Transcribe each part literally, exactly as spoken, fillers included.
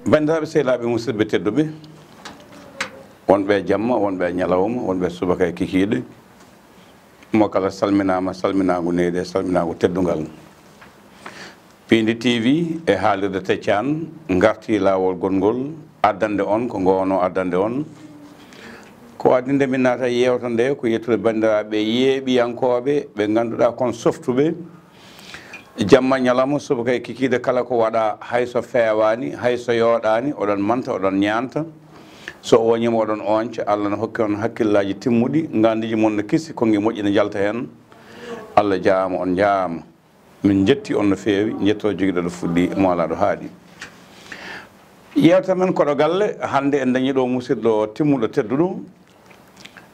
Banndiraaɓe, sehilaaɓe, musidɓe tedduɓe, wonɓe e jamma, wonɓe e ñalawma, wonɓe e subaka e kikiiɗe, mo kala salminaama, salminaango neyɗe, salminaango teddungal. Piindi T V e haalirde Teccaan ngartii laawol gongol addande on ko ngoowno addande on. Ko adii nde min naata e yeewtere nde ko yettude banndiraaɓe yeeɓiyankooɓe ɓe ngannduɗaa kon softuɓe. Jamma ñalawma, subaka e kikiiɗe kala ko waɗaa, hay so feewaani, hay so yooɗaani, oɗon manta, oɗon ñaanta. So o woñiima oɗon oonca, Allah no hokki on hakkillaaji timmuɗi, ngaandiiji mon no kisi, konngi moƴƴi no njalta heen. Allah jaaraama, on njaaraama. Min njetti on no feewi, njettoo jogiiɗo ɗo fuɗɗi, mo alaa ɗo haaɗi. Yeewtere men ko ɗo galle, hannde en dañii ɗo musidɗo timmuɗo tedduɗo,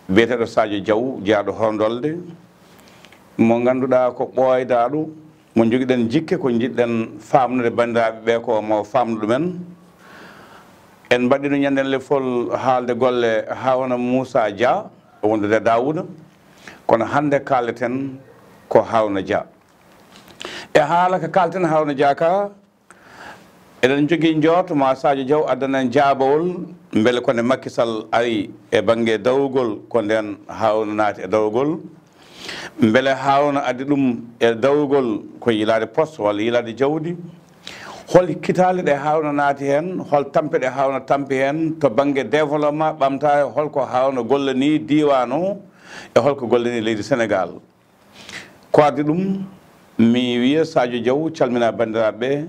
biyeteeɗo Sadio Diaw, jeyaaɗo Horndolde, mo ngannduɗaa ko ɓooydaaɗo, mo njogiɗen jikke ko njiɗɗen faamnude banndiraaɓe ɓe ko mo faamnu ɗumen. En mbaɗino ñande lefol haalde golle Harouna Moussa Dia, o wondude Daouda, kono hannde kaaleten ko Harouna Dia. E haala ka kaalten Harouna Dia ka, eɗen njogii njoorto ma Sadio Diaw addana en jaabawol, mbele ko nde Macky Sall ari e bannge dawrugol, ko ndeen Harouna naati e dawrugol. Mbele Harouna addi ɗum e dawrugol ko yiilaade poste walla yiilaade jawdi? Hol kitaale ɗe Harouna naati heen? Hol tampe ɗe Harouna tampi heen to bannge développement ɓamtaare? Hol ko Harouna gollanii diiwaan o e hol ko gollanii leydi Senegaal? Ko addi ɗum, mi wiya Sadio Diaw, calmina banndiraaɓe ɓe,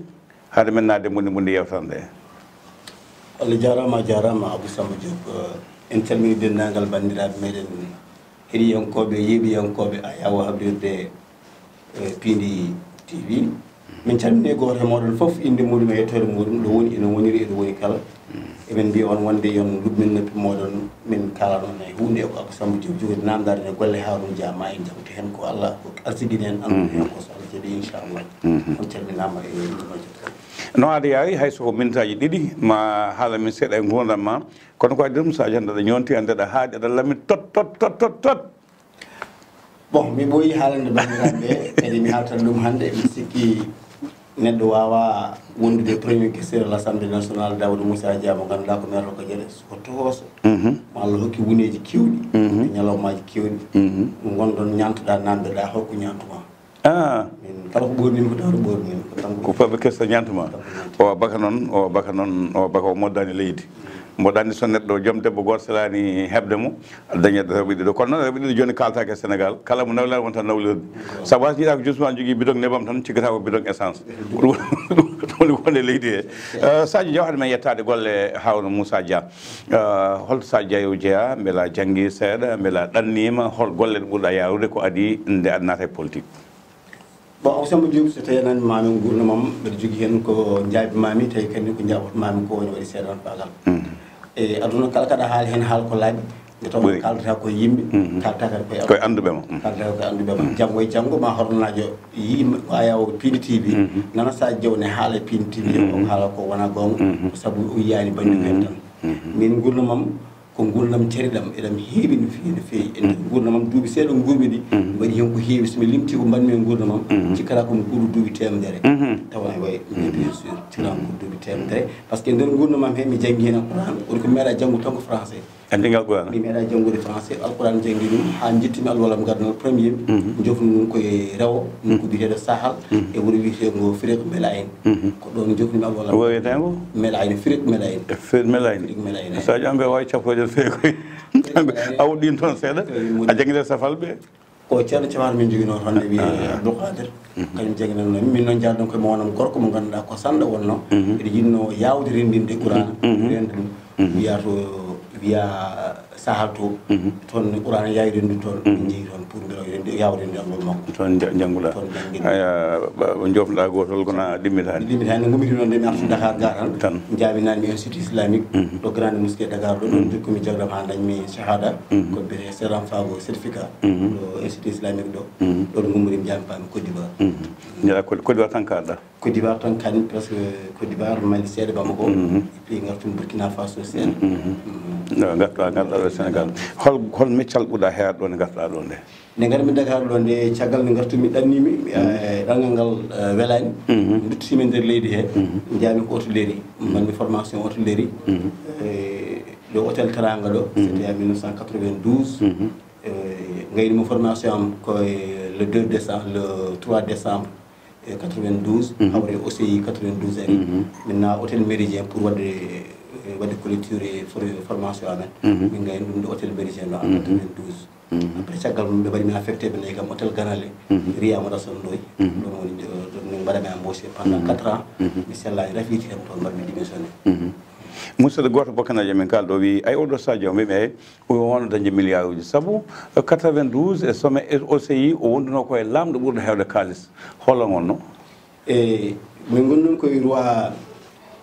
hade men naatde mbundi mbundi yeewtere nde. Allah jaaraama, a jaaraama Abou Samba Diop. Eh, en calmini denndaangal banndiraaɓe meɗen heɗiyankooɓe, yeeɓiyankooɓe Ayawo haɓrirde, eh, Piindi T V. Min calmini gooto e mooɗon fof, innde muɗum e yettoore muɗum, ɗo woni, ene woniri, eɗo woni kala. Emin mbiya on wonde yo on luɓmin noppi mooɗon, min kaalana on hay huunde e ko Abou Samba Diop jogori naamndaade e golle Harouna Dia, ma en njaɓto heen ko Allah ko arsigini en, anndude heen ko so Allah jaɓi, inchallah. On calminaama e yurmeeje. No aada yaari, hay so ko mintaaji ɗiɗi, ma haala min seeɗa e nguurndam ma. Kono ko addi ɗum, so a jannda aɗa ñoonti, annde aɗa haaɗi, aɗa lammi tot, tot, tot, tot, tot. Bon, mi ɓooyi haalande banndiraaɓe ɓe, kadi mi haaltan ɗum hannde. Mi sikki neɗɗo waawaa wondude premier questeur de l'Assemblée nationale, Daouda Moussa Dia, mo ngannduɗaa ko maire Roka Guédé, ko tohooso. Mo Allah hokki wuneeji keewɗi, e ñalawmaaji keewɗi. Ngonɗon ñaantoɗaa, naamndoɗaa, holko ñaantuma? Ah. Min kala ko ɓoornimi ko dawro ɓoornimi, ko tan ko fabbe kessa ñantuma. O baka noon, o baka noon, o baka o moddani leydi. Mboɗo anndi so neɗɗo joom debbo gooto selaani heɓde mo, aɗa daña rewɓe ɗiɗo. Kono noon rewɓe ɗiɗo jooni kaaltaake e Senegaal. Kala mo nawlaani wonta nawlirde. Sabu hay so jiiɗaa ko justement jogii bidon nebam tan, cikkata ko bidon essence. Ko ɗum, ɗum, ɗum woni wonde leydi he. Eh, Sadio Diaw, hade men yettaade golle Harouna Moussa Dia. Eh, holto Sadio Diaw jeyaa? Mbela janngi seeɗa, mbela ɗanniima, hol golle ɗe ɓurɗa yaarude ko adii nde aɗa naata e politique? Bon, Abou Samba Diop, so tawii a nanii maami nguurndam am, mbeɗa jogii heen ko njaabi maami, tawi kadi ko njaaboto maami ko woni waɗi seeɗa on faagal. E aduna kala kaɗa haala heen haala ko laaɓi, nde taw kaalata ko e yimɓe, kaalata kadi ko e annduɓe ma. Kaalata ko e annduɓe ma. Janngo e janngo ma hornaajo yii ko Ayawo Piindi T V, nana Sadio Diaw ne haala e Piindi T V, o haala ko wonaa goonga, ko sabu o yiyaani bannge ɓeen tan. Min nguurndam am, ko nguurndam cariɗam, eɗam heewi no feewi, no feewi. E nder nguurndam am, duuɓi seeɗa nguurmi ɗi, mi waɗi heen ko heewi. So mi limtii ko mbaɗmi e nguurndam am, cikkata ko mi guuru duuɓi teemedere. Tawa ne wayi, bien sûr, cikkata ko duuɓi teemedere. Par ce que e nder nguurndam am he, mi janngi heen Alquraan, woni ko mi meeɗaa janngude tan ko français. Anndi ngal Quraan? Mi meeɗaa janngude français, Alquraan janngi ɗum, haa njettii mi alwal am gaddanal premier, jofnu ɗum ko e rewo, nokku biyeteeɗo Sahal, e wuro wiyeteengo Firik Melayen. Ko ɗoon jofnimi alwala. Wiyetee ngo? Melayni, Firik Melayni. E Firik Melayni. Firik Melayni. Sadio, an ko waawi cappooje feewi koy. An ko awɗin toon seeɗa. A janngirii Safal ɓe? Ko Ceerno Cawar min njoginoo toon, ne wiyee Abdou Kadir. Kañum jannginanno min. Min noon njaarɗen koye mawnam gorko mo ngannduɗaa ko sanɗa wonnoo. Eɗen njiɗnoo yaawde renndinde Quraan, rennda ɗum. Wiyaa to, wiyaa Sahal to, toon ne Quraan yaawi renndude toon, min njehi toon pour mbela o renndi, yaawa renndude alwal makko. Toon nja-, njannguɗaa. Toon njannginmi. Aya, ba-, ba njofɗaa gootol kono a ɗimmitaani. Ɗimmitaani, ngummiti noon de, mi arti Dakar ga tan. Tan. Njaabinaani mi Institut Islamique, ɗo Grande Mosquée Dakar ɗo, ɗoon jokkuumi jagdam haa ndañmi shahada, ko biyetee Seran Fago certificat, ɗo Institut Islamique ɗo. Ɗoon ngummori mi jaami paami Côte d'Ivoire. Njaɗa Côte, Côte d'Ivoire tan kaaɗɗaa? Côte d'Ivoire tan kadi, presque Côte d'Ivoire, Mali seeɗa, Bamako, et puis ngartumi Burkina Faso seeɗa. No, ngartu-, ngartu-, Sénégal. Hol, hol meccal ɓurɗa heewaade ɗo nde ngartuɗaa ɗo nde? Nde ngarmi Dakar ɗo nde, caggal nde ngartumi, ɗannimi, eh, ɗanngal ngal, eh, welaani. Nduttimi e nder leydi he, njaami ko hôtellerie. Mbaɗmi formation hôtellerie. Eh, ɗo hôtel Teranga ɗo, c'était en mille neuf cent quatre-vingt-douze. Eh, ngaynimo formation am ko e le deux décembre, le trois décembre, eh, quatre-vingt-douze, hawre O C I quatre-vingt-douze ari. Min na hôtel Méridien pour waɗde, eh, waɗde collecture e for-, formation amen. Min ngayni ɗum ɗo hôtel Méridien ɗo en quatre-vingt-douze. Après, caggal mum, ɓe mbaɗi min affecté, ɓe nayi kam hôtel Ganale, Riya Madason Ndoy. Ɗon woni, eh, ɗon min mbaɗami embauché pendant quatre ans. Mi sellaani, rafi yiite kam toon, mbaɗmi démissionné. Musidɗo gooto Bokkanajo men kaalɗo o wi, ay, oɗo Sadio, o mbimi, ay, o wonno dañde milliard uji. Sabu, eh, quatre-vingt-douze e sommet O C I, o wonduno ko e laamɗo ɓurɗo heewde kaalis. Hol on wonno? E min ngonnon koye roi,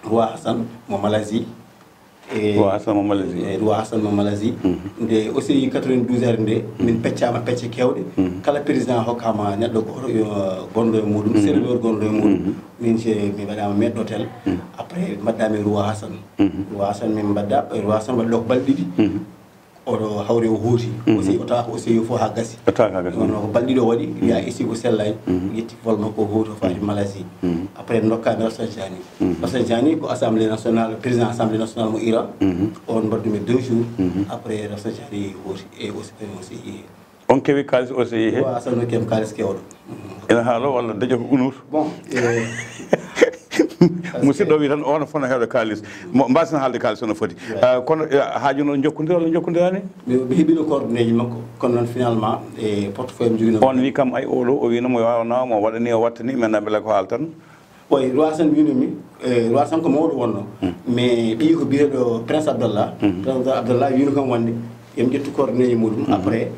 roi Hassan mo Malaisie. E roi Hassan mo Malaisie. E roi Hassan mo Malaisie. Nde O C I quatre-vingt-douze ari nde, min peccaama pecce keewɗe. Kala président hokkama neɗɗo gooto yo gonɗo e muɗum, serveur gonɗo e muɗum. Min je, mi waɗama maître d'hôtel. Après, mbaɗɗami roi Hassan. Roi Hassan min mbaɗɗa, roi Hassan waɗɗo ko balɗe ɗiɗi. Oɗo hawre o hooti. O C I o tawa ko O C I o fof haa gasi. O tawa haa gasi. Kono ko balɗe ɗiɗi o waɗi, wiya ici ko sellay. Ƴetti vol makko o hooti, o faati Malaisie. Après, ndokkami Rafsanjani. Rafsanjani ko assemblée nationale, président assemblée nationale mo Iran. On mbaɗdumi deux jours. Après, Rafsanjani hooti e O C I. On kewi kaalis O C I he? Wa, Hassan hokkiyam kaalis kewɗo. Ina haalo walla daño ko unut? Bon, eh, musidɗo wi tan, on fona heewde kaalis. Mo, mbasen haalde kaalis no foti. Ah, kono, eh, haaju noon jokkondira walla jokkondiraani? Mi, mi heɓino coordonnéeji makko, kono noon finalement, e portefeuille am jogino. On wi kam, ay, oɗo, o wino mo waawna, mo waɗani, o wattani, mi anndaa mbele ko haal tan. Oy, roi Hassan wino mi, eh, roi Hassan ko mawɗo wonno. Mais ɓiyi ko biyeɗo Prince Abdallah. Prince Abdallah wino kam wonde, yo mi ƴettu coordonnéeji muɗum. Après,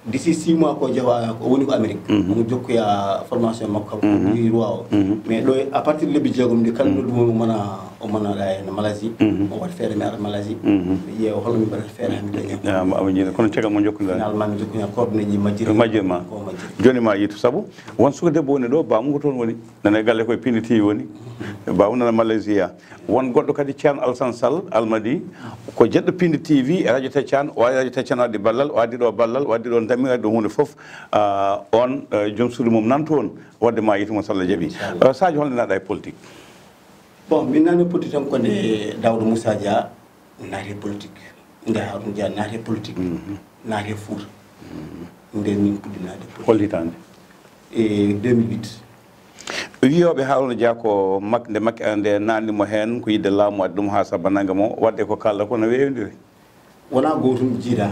d'ici six mois ko jawa, o woni ko Amérique. Omo jokkoya formation makko kam, ko ɓiyi roi o. Mais ɗo, à partir de lebbi jeegom ɗi, kala noddu mo mana, o mana ɗa e Malaisie, o waɗa feere mi ara Malaisie. Mi ƴeewa holno mi mbaɗata feere haa mi daña. Ah, ma, awa jiiɗa. Kono caggal mo jokkondira. Finalement, mi jokkoya coordonnéeji majjiri. Majjiri ma. Ko majjiri. Jooni ma yettu, sabu won suka debbo woni ɗo, baamu ko toon woni. Nana e galle koye Pindi T V woni. Baamu nana Malaysia. Won goɗɗo kadi, Ceerno Alassane Sall Almadi, ko jeɗɗo Pindi T V e radio Teccan. O ari radio Teccan, o addi ballal, o addi ɗo ballal, o addi ɗo ndammi, o addi ɗo huunde fof. Ah, on, eh, joom suudu mum nan toon, wadde ma yitu mo, so Allah jaɓi. Inchallah. Eh, Sadio, holno naatɗa e politique? Bon, min naatni politique tan ko nde Daouda Moussa Dia naati politique. Nde Harouna Dia naati politique. Naati Fouta. Nden min puɗɗi naatde politique. Hol hitaande? E deux mille huit. Wiyooɓe Harouna Dia ko mak-, nde Macky, nde naatni mo heen, ko yiɗde laamu waɗi ɗum haa saabaninga mo, waɗde ko kaalɗa ko no weewndiri? Wonaa gootum jiidaa.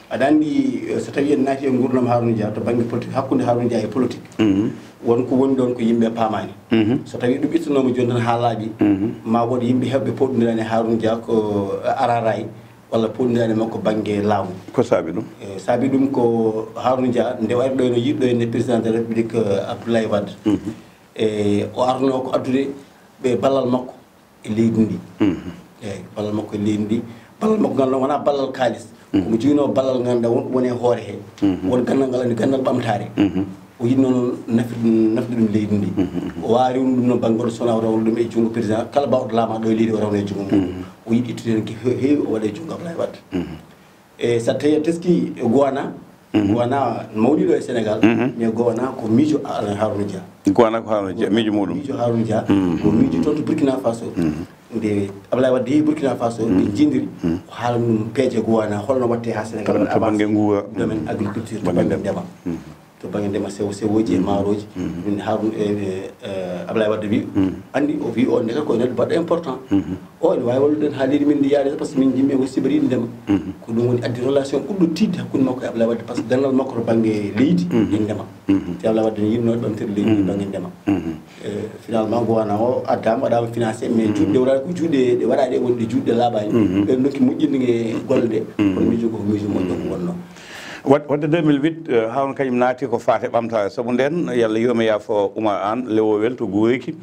Aɗa anndi, eh, so tawii en naati e nguurndam Harouna Dia to bannge politique, hakkunde Harouna Dia e politique, won ko woni ɗoon ko yimɓe paamaani. So tawii ɗum ittanooma jooni tan haa laaɓi, ma wood yimɓe heewɓe pooɗondiraani e Harouna Dia ko, eh, araraay, walla pooɗondiraani e makko bannge laamu. Ko saabi ɗum? Eh, saabi ɗum ko Harouna Dia, nde o ari ɗo, no yiɗɗo e nde président de la République, eh, Abdoulaye Wade. E o arnoo ko addude ɓe ballal makko e leydi ndi. Eeyi, ballal makko e leydi ndi. Ballal makko ngal noon wonaa ballal kaalis. Ko mo joginoo ballal ngal ngal won, woni e hoore he. Won ganndal ngal anndi ganndal ɓamtaare. O yiɗnoo noon nafde, nafde ɗum leydi ndi. O waawaa rewnude ɗum noon bannge goɗɗo so wonaa o rewna ɗum e junngo président. Kala baawɗo laamaade ɗo e leydi o rewna e junngo mum. O yiɗi ittude heen ko he-, heewi o waɗa e junngo Abdoulaye Wade. E so tawii a teskii Gowana, Gowana mawniiɗo e Sénégal, mais Gowana ko miijo Alain Harouna Dia. Gowana ko Harouna Dia, miijo muɗum. Miijo Harouna Dia, ko miijo toon to Burkina Faso. Nde Abdoulaye Wade yehi Burkina Faso, ɓe njiidiri, o haalani ɗum peeje Gowana, holno waɗtee haa Sénégal waɗa avancé. To bannge nguura. Domaine agriculture, to bannge ndema. To bannge ndema sewo sewooji e maarooji. Min Harouna, e, e, e, Abdoulaye Wade wi, anndi o wi on nde ko neɗɗo baɗɗo important. O ene waawi wallude en haa leydi men ndi yaade, par ce que min njimmi o sibori ndema. Ko ɗum woni addi relation ɓurɗo tiiɗde hakkunde makko e Abdoulaye Wade, par ce que ganndal makko to bannge leydi e ndema. Te Abdoulaye Wade ne yiɗnoo ɓamtorde leydi ndi bannge ndema. E, finalement, Gowana o addaama, waɗaama financé, mais juuɗe ɗe waɗaani ko juuɗe ɗe waɗaaɗe wonde juuɗe laaɓaani. Ɓe ndokki moƴƴinde golle ɗe, kono miijo ko miijo moƴƴo ko wonnoo. Wad-, wadde deux mille huit, eh, Harouna kañum naati ko faate ɓamtaare. Sabu ndeen, yo Allah yo mi yaafo Oumar Anne, Lewowel to Guuriki.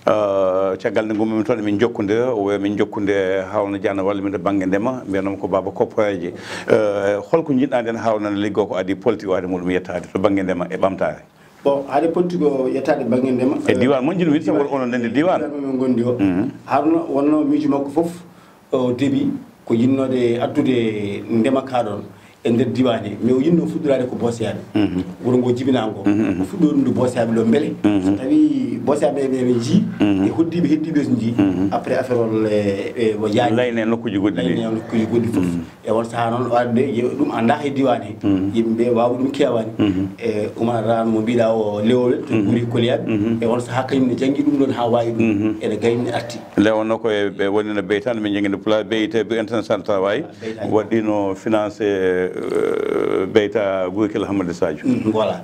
Eh, caggal nde ngummi toon, min njokkondira, o wiya min njokkonde Harouna Dia walla min to bannge ndema, mbiyanoo ko Baaba Kopporeeje. Eh, holko njiɗɗaa ndeen Harouna ne liggoo ko adii politique o adii muɗum yettaade to bannge ndema e ɓamtaare? Bon, hade politique o yettaade bannge ndema, e eh, diiwaan mon, jiɗmi wiide, sabu onon ndenndi diiwaan. Diiwaan mo min ngondi o. Harouna wonnoo miijo makko fof, o debi ko yinnode addude ndema ka ɗon e nder diiwaan he, mais o yinno fuɗɗoraade ko Boosiyaaɓe. Wuro ngo jibinaa ngo. O fuɗɗori ɗum to Boosiyaaɓe ɗo mbele so tawi Boosiyaaɓe ɓe, ɓe njii e hoddiiɓe heddiiɓe so njii, après affaire o e, e o yaani. Layne e nokkuuji goɗɗi ɗi. Layne e nokkuuji goɗɗi fof. E on sahaa noon, o arde, yo-, ɗum anndaa he diiwaan he. Yimɓe waawi ɗum keewaani. E Umar Raan mo mbiɗa o Lewowel to Guuri Koliyaaɓe. E on sahaa kañum ne janngi ɗum ɗon haa waawi ɗum. Ene gayni arti. Nde wonnoo ko e, ɓe woni no Beytaan, min njanngi no Pulaar, B I T, Bureau International Travail, Beytaan. Waɗɗiino financé, euh, Beyta Guurkel Hammadi Sadio. Voilà.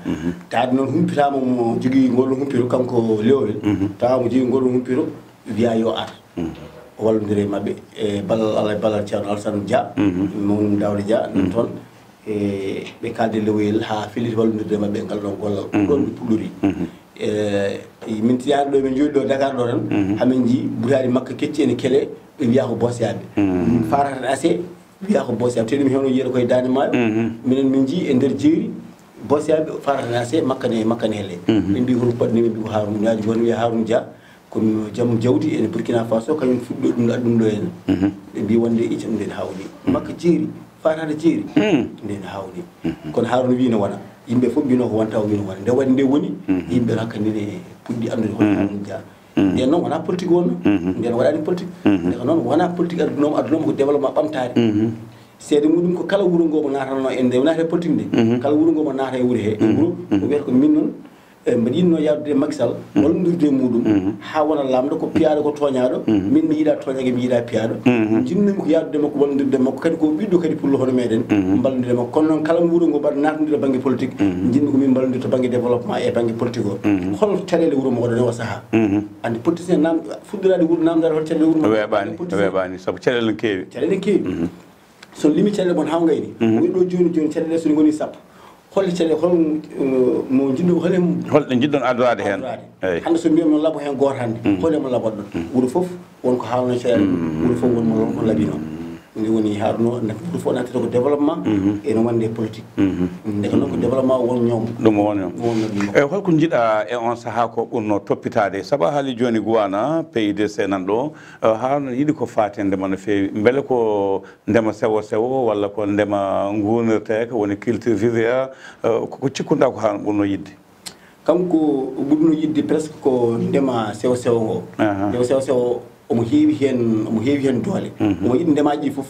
Taade noon humpitaama mo jogii ngol humpito, kanko Lewowel. Tawa mo jogii ngol humpito, wiya yo ar. O wallondira e maɓɓe, e ballal Allah, e ballal Ceerno Alassane Dia, Mawnum Daouda Dia, nan toon. E ɓe kaalde Lewowel haa felliti wallondirde e maɓɓe e ngal ɗon gollal. Ɗon ɓe puɗɗori. E, min tiyaani ɗo, min njooɗi ɗo Dakar ɗo tan, hamin njii butaali makka kecci ene kele, ɓe mbiya ko Boosiyaaɓe. Faarata ase, wiya ko Boosiyaaɓe. Te ɗum hewno yiyata koye Daande Maayo. Minen min njii e nder jeeri, Boosiyaaɓe faarata ase, makka ne, makka ne hele. Ɓe mbi kono ko waɗi ni, ɓe mbi ko Haaruna, ñaaji woni wiya Haaruna Dia, ko jom jawdi ene Burkina Faso, kañum fuɗɗo ɗum, ɗum ɗo heen. Ɓe mbi wonde icam nde ne hawni. Makka jeeri, faataade jeeri, nde ne hawni. Kono Haaruna wi no wona. Yimɓe fof mbino ko wonta, o wi no wona. Nde waɗi nde woni, yimɓe hakkandi ne puɗɗi anndude hol Haaruna Dia. Nden noon wonaa politique wonno. Nden waɗaani politique. Nde ko noon wonaa politique addunooma, addunooma ko développement ɓamtaare. Seede muɗum ko kala wuro ngo mo naatannoo en, nde naata e politique nde, kala wuro ngo mo naata e wuro he, e wuro, o wiyata ko min noon, e, mbeɗa yiɗnoo yahdude e Macky Sall, wallondirde e muɗum, haa wona laamɗo, ko piyaaɗo, ko tooñaaɗo, min mi yiɗaa tooñaange, mi yiɗaa piyaaɗo. Njiɗnoomi ko yahdude makko, wallondirde makko, kadi ko ɓiɗɗo kadi pullo hono meɗen, mballondira makko. Kono noon kala wuro ngo mbaɗa naatnodira bannge politique, njiɗmi ko min mballondira to bannge développement e bannge politique o. Hol caɗeele wuro moɗon e o sahaa? Anndi politicien nam-, fuɗɗoraade wuro naamndaade hol caɗeele wuro moɗon. Weeɓaani, weeɓaani, sabu caɗeele ne keewi. Caɗeele ne keewi. So limi caɗeele mon haa ngayni, woni ɗo jooni jooni caɗeele so ngoni sappo. Hol caɗeele, hol, uh, mo njiɗɗo, hol e mum? Holɗe njiɗɗon addoraade heen? Addoraade. Eey. Hannde so mbiyan mon labo heen gooto hannde, hol e mo laboɗon? Wuro fof won ko haalno caɗeele mum, wuro fof won mo, won ko labino. Nde woni haalno, wuro fof nattata ko développement, ene wonde politique. Nde ko noon ko développement won ñoom. Ɗum won ñoom. Won labino. Eey, holko njiɗa e on sahaa ko ɓurno toppitaade? Sabu a haali jooni Guwana, P I D C nan ɗo, uh, haalno yiɗi ko faati e ndema no feewi. Mbele ko ndema sewo sewo walla ko ndema nguurnirteeka, woni culture vivrière, eh, ko, ko cikkuɗaa ko haa ɓurno yiɗde? Kanko ɓurno yiɗde presque ko ndema sewo sewo ngo. Aha. Ndema sewo sewo omo heewi heen, omo heewi heen doole. Omo yiɗi ndemaaji ɗi fof.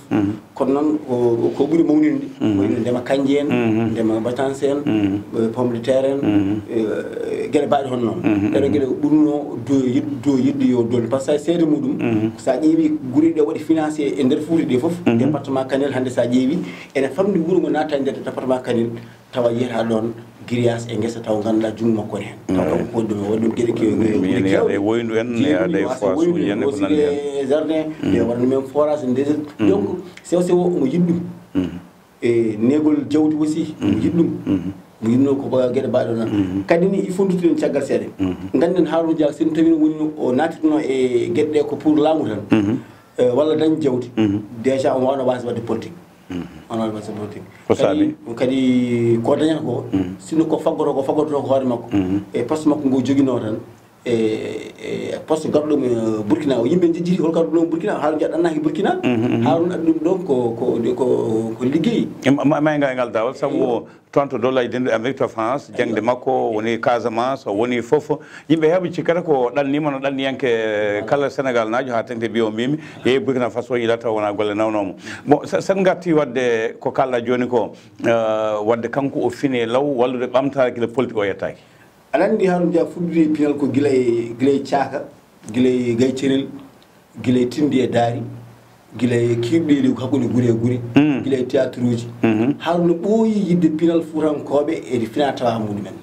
Kono noon ko, ko ɓuri mawninde, ko woni ndema kanje en, ndema batanse en, eh, pomme de terre en, eh, geɗe baaɗe hono noon. Ɗeɗo geɗe ɓurno do-, yiɗ-, do-, yiɗde yo doole. Par ce que seede muɗum, so a ƴeewi gure ɗe waɗi financé e nder Fuuta ɗe fof, département Kanel hannde so a ƴeewi, ene famɗi wuro ngo naata e nder département Kanel, tawa yiyata ɗoon grillage e ngesa tawa ngannduɗaa junngo makko ne heen. Tawa kanko ko ɗum, waɗi ɗum geɗe keewɗe, mi, mi, mi, keewɗe. E woyndu en, jeeɗiɗi, yaade e waasa foire woyndu suuji en, en, ko aussi nanndi heen. E jardin, ɓe waɗani men forage, ndeset. Donc, sewo sewo omo yiɗi ɗum. E neegol jawdi aussi, omo yiɗi ɗum. Mo yiɗno ko ba-, geɗe baaɗe noon. Kadi ni, il faut nduttuɗen caggal seeɗa. Ngannden Harouna Dia, so tawii woni o naatitno e geɗe ɗe ko pour laamu tan, eh, walla dañ jawdi, déjà omo waawno waasde waɗde politique. Omo waawno waasde politique. Ko saabi? Kadi, kadi ko dañata ko, sinno ko faggoto, ko faggoto ko hoore makko, e poste makko ngo joginoo tan, e, e poste garɗo mo Burkina o, yimɓe njejjiti hol garɗo ɗo Burkina, Harouna Dia ɗannaaki Burkina, Harouna addi ɗum ɗon ko, ko, ko, ko liggey. E ma, ma, ma e ngal, e ngal daawol, sabu o toon to Dowlaaji Denɗi Amérique to France, jaŋde makko woni Casamance, o woni fof. Yimɓe heewɓe cikkata ko ɗanniima no ɗanniyanke kala Sénégal naajo, haa teŋti mbiyo mbimi, yehi Burkina Faso yila taw wona golle nawnoomo. Bon, sa-, sen ngarti waɗde ko kalɗa jooni ko, eh, waɗde kanko o fini law wallude ɓamtaare gila politique o yettaaki. Aɗa anndi Harouna Dia fuɗɗori e pinal ko gila e, gila e caaka, gila e gaycerel, gila e tinndi e daari, gila e kiiɗɗeeli hakkunde gure e gure, gila e théâtre uji. Harouna ɓooyi yiɗde pinal Fuutankooɓe e fina tawa muɗumen.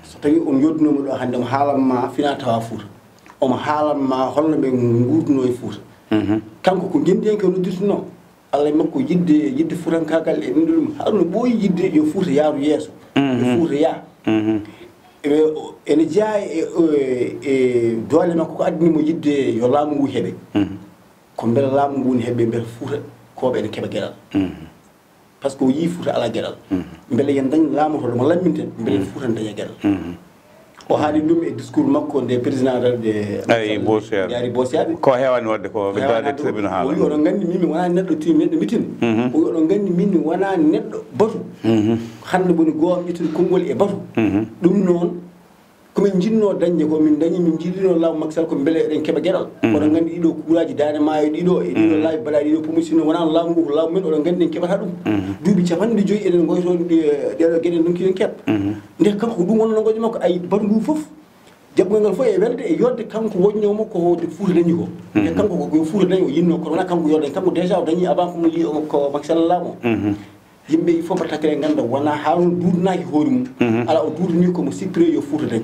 So tawii on yottinoo mo ɗo hannde, omo haalan ma fina tawa Fuuta. Omo haalan ma holno ɓe nguurduno e Fuuta. Kanko ko ngenndiyanke o noddirtunoo. Allah e makko yiɗde, yiɗde fuutankaagal e ɗum ɗo ɗum. Harouna ɓooyi yiɗde yo Fuuta yaaru yeeso. Yo Fuuta yaa. Ene, ene jeyaa e, e, e doole makko ko addani mo yiɗde yo laamu ngu heɓe. Ko mbela laamu ngu ne heɓe, mbela Fuutankooɓe ene keɓa geɗal. Par ce que o yii Fuuta alaa geɗal. Mbela yen dañ laamotooɗo mo lamminten, mbela Fuuta ne daña geɗal. O haali ɗum e discours makko nde président de Ay, Bosiyaaɓe. Jaari Bosiyaaɓe. Ko heewani waɗde ko ɓe daade tribunal O wi oɗon nganndi min mi wonaa neɗɗo ti neɗɗo mitin. O wi oɗon nganndi min mi wonaa neɗɗo batu. Hannde woni goo am ƴettude konngol e batu. Ɗum noon ko min njinnoo dañde ko min dañi min njiɗinoo laamu Macky Sall ko mbele eɗen keɓa geɗal. Oɗon nganndi ɗiɗo kuuraaji daane maayo ɗiɗo e ɗiɗo laabi baɗaaɗi ɗiɗo pomi sinno wonaa laamu ngu ko laamu men oɗon nganndi en keɓata ɗum. Duuɓi capanɗe joyi eɗen ngoyto ɗeɗo geɗe donki en keɓ. Nde kanko ko ɗum wonnoo ngoƴo makko ay batu ngu fof. Jaɓɓugol ngal fof e welde e yodde kanko woññoo mo ko hoto Fuuta dañi ko. E kanko ko ko Fuuta dañi o yinnoo kono wonaa kanko yodde kanko déjà o dañi avant ko mo yi ko Macky Sall laamu o. Yimɓe il faut mbaɗa takkere ngannda wonaa haa on duudanaaki hoore mum. Alaa o duudanii ko mo sippiree yo Fuuta dañ.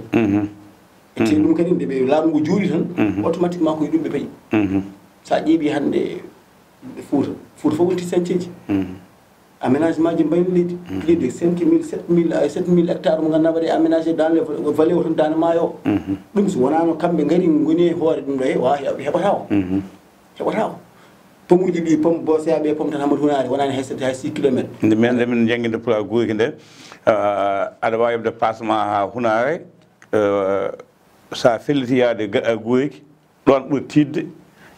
E te ɗum kadi nde ɓe laamu ngu jooɗi tan automatiquement ko e ɗum ɓe payi. So a ƴeeɓi hannde Fuuta Fuuta fof wonti sañceeji. Aménagement ji mbayni leydi plus de cinq mille sept mille ay sept mille hectares mo ngannduɗaa waɗi aménagé dans les vallées o tan daande maayo o. Ɗum so wonaano kamɓe ngari ngoni e hoore ɗum ɗo he wawa heɓata o heɓata o. Pomuji ɗi pom Bosiyaaɓe pom tan Hamadou Hunaare wonani hay sept hay six kilométre. Nde men nde min jangguinde pulaar guuki nde aɗa wawi hebde pasma ha Hunaare. Sa felliti yaade Guuki ɗon ɓuri tiiɗde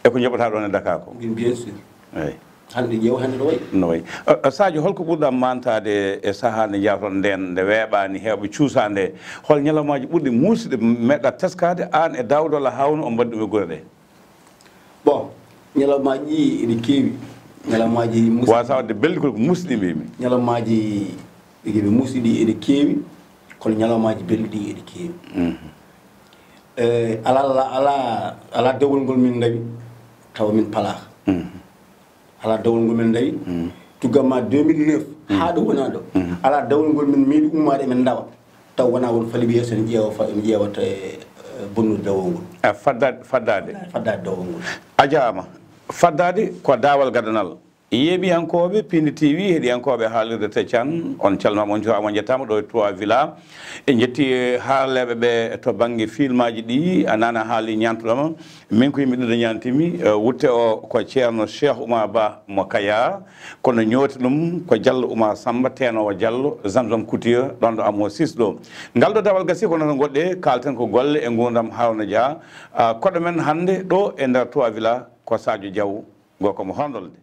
e ko njoɓata ɗon e Dakar ko. Bien sûr. Eyi. Hannde ƴeew hannde no wayi. No wayi. Sadio, holko ɓurɗa mantaade e sahaa nde njahton ndeen, nde weeɓaani heewɓe cuusaa nde? Hol ñalawmaaji ɓurɗi muusde meeɗɗa teskaade aan e Daawuda walla Haawuna on mbaɗi ɗum e gure ɗee? Bon, ñalawmaaji ɗi eɗi keewi. Ñalawmaaji muusɗi. Waasa waɗde belɗi ko muusɗi mbiymi. Ñalawmaaji ɗi keewi muusɗi ɗi eɗi keewi, kono ñalawmaaji belɗi ɗi eɗi keewi. Eh, alaa alaa alaa dewol ngol min ndawi tawa min palaaka. Alaa dewol ngol min ndawi. Tuggamma deux mille neuf haa ɗo wonaa ɗo. Alaa dewol ngol min meeɗi ummaade emin ndawa taw wonaa won faliɓe yeeso ene ƴeewa fa ene ƴeewata e bonnude dewol ngol. A faddaade faddaade. Faddaade dewol ngol. A jaama. Faddaade ko daawal gadanal. Yeeɓiyankooɓe Pindi T V, heɗiyankooɓe haalirde Teccan, on calmaama, on njuuraama, on njettaama ɗo e Trois Villa. En njetti haalleeɓe ɓe to bannge filmaaji ɗi, a nana haali ñaantuɗoma. Min ko yimɓe ɗiɗo ñaantimi. Wutte o ko Ceerno Cheikh Oumar Ba mo Kayar, kono ñooti ɗum ko Jallo Oumar Samba, teenoowo Jallo, Zamzam Couture, ɗon ɗo Amo Sis ɗo. Ngal ɗo dawal gasi ko noon goɗɗe, kaalten ko golle e nguurndam Harouna Dia. Koɗo men hannde ɗo e nder Trois Villa ko Sadio Diaw, goo ko mo Horndolde.